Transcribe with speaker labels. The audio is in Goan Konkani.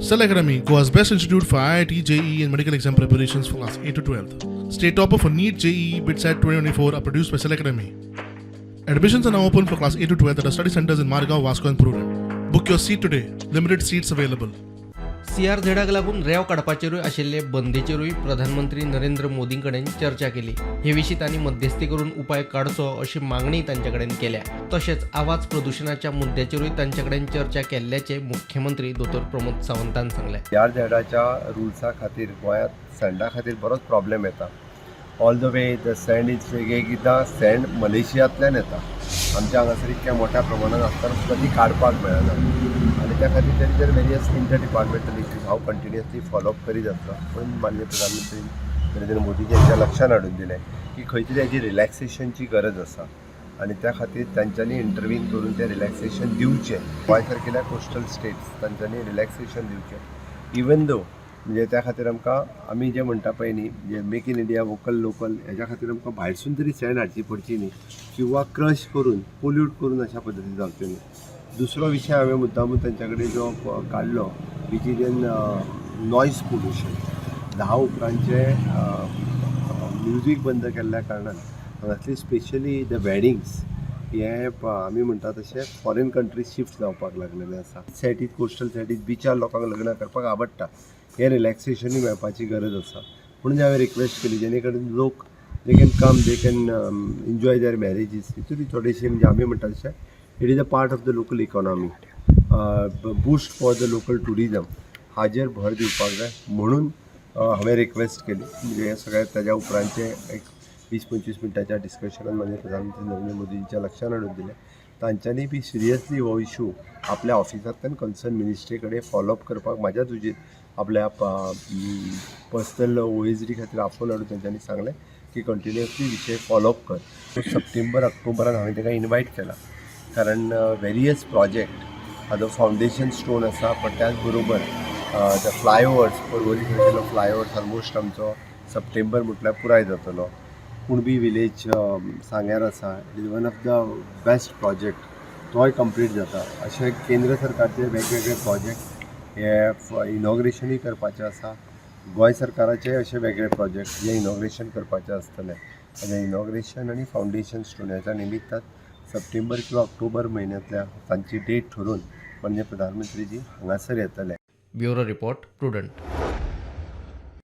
Speaker 1: Cell Academy, Goa's best institute for IIT, JEE, and medical exam preparations for class 8 to 12. State topper for NEET, JEE, BITSAT 2024 are produced by Cell Academy. Admissions are now open for class 8 to 12 at our study centers in Margao, Vasco, and Prudent. Book your seat today. Limited seats available.
Speaker 2: सीआरझेडाक लागून रेंव काडपाचेरूय आशिल्ले बंदीचेरूय प्रधानमंत्री नरेंद्र मोदीं कडेन चर्चा केली. हे विशीं तांणी मध्यस्थी करून उपाय काडचो अशी मागणी तांचे कडेन केल्या. तशेंच आवाज प्रदुशणाच्या मुद्द्याचेरूय तांचे कडेन चर्चा केल्ल्याचें मुख्यमंत्री दोतोर प्रमोद सावंतान सांगलें.
Speaker 3: सीआरझेडाच्या रुल्सा खातीर गोंयांत सँडा खातीर बरोच प्रॉब्लेम येता. All the way the sand is, एकदां सँड मलेशियांतल्यान येता. आमच्या हांगासर इतक्या मोठ्या प्रमाणात आसतना सुद्दां ती काडपाक मेळना आनी त्या खातीर तेंचेर वेरियस इंटर डिपार्टमेंटल इश्यूज हांव कंटिन्युअसली फॉलोअप करीत आसलो. पूण माननीय प्रधानमंत्री नरेंद्र मोदीजी यांच्या लक्षात हाडून दिलें की खंय तरी हाजी रिलॅक्सेशनची गरज आसा आनी त्या खातीर तांच्यांनी इंटरवीन करून तें रिलॅक्सेशन दिवचें. गोंय सारकेल्या कोस्टल स्टेट्स तांच्यांनी रिलॅक्सेशन दिवचें. इवन दो म्हणजे त्या खातीर आमकां, आमी जें म्हणटा पळय न्ही, जे Make in India, vocal local, हेज्या खातीर आमकां भायरसून तरी सँड हाडची पडची न्ही किंवा क्रश करून, पोल्यूट करून अशा पद्दतीन जावचें न्ही. दुसरो विशय हांवें मुद्दामून तांच्या कडेन जो काडलो, which is an noise pollution. 10 उपरांतचे music बंद केल्ल्या कारणान हांगासली स्पेशली the weddings हे आमी म्हणटा तशें फॉरेन कंट्रीज शिफ्ट जावपाक लागलेले आसा. सायडीत, कोस्टल सायडीत, बिचार लोकांक लग्नां करपाक आवडटा. हें रिलॅक्सेशनूय मेळपाची गरज आसा म्हणून हांवें रिक्वेस्ट केली, जेणे करून लोक they can come, they can enjoy their marriages. हितून थोडेशे म्हणजे आमी म्हणटा तशें it is a part of the local economy, boost for the local tourism. हाजेर भर दिवपाक जाय म्हणून हांवें रिक्वेस्ट केली. म्हणजे हें सगळें ताज्या उपरांतचें एक 20-25 मिनटाच्या डिस्कशनान माननीय प्रधानमंत्री नरेंद्र मोदींच्या लक्षात हाडून दिलें. तांच्यांनी बी सिरियसली हो इशू आपल्या ऑफिसांतल्यान कन्सर्न मिनिस्ट्री कडेन फॉलोअप करपाक म्हाज्या तुजेर आपल्या पर्सनल ओएसडी खातीर आफोवन हाडून तांच्यांनी सांगलें की कंटिन्युअसली विशय फॉलोअप कर. सप्टेंबर ऑक्टोबरान हांवें ताका इनवायट केला, कारण वेरियस प्रोजेक्ट हाजो फावंडेशन स्टोन आसा, पण त्याच बरोबर the flyovers, Porvorim सारकेलो फ्लायओवर्स ऑलमोस्ट आमचो सप्टेंबर म्हटल्यार पुराय जातलो. कुणबी विलेज सांग्यार आसा, it is one of the best project, तोय कंप्लीट जाता. अशे केंद्र सरकारचे वेगवेगळे प्रोजेक्ट हे इनॉग्रेशनूय करपाचें आसा. गोंय सरकाराचे अशे वेगळे प्रोजेक्ट जे इनॉग्रेशन करपाचे आसतले आनी इनॉग्रेशन आनी फावंडेशन स्टोनाच्या निमित्तान सप्टेंबर किंवा ऑक्टोबर म्हयन्यांतल्या तांची डेट ठरोवन माननीय प्रधानमंत्रीजी हांगासर येतले.
Speaker 2: Bureau report, Prudent.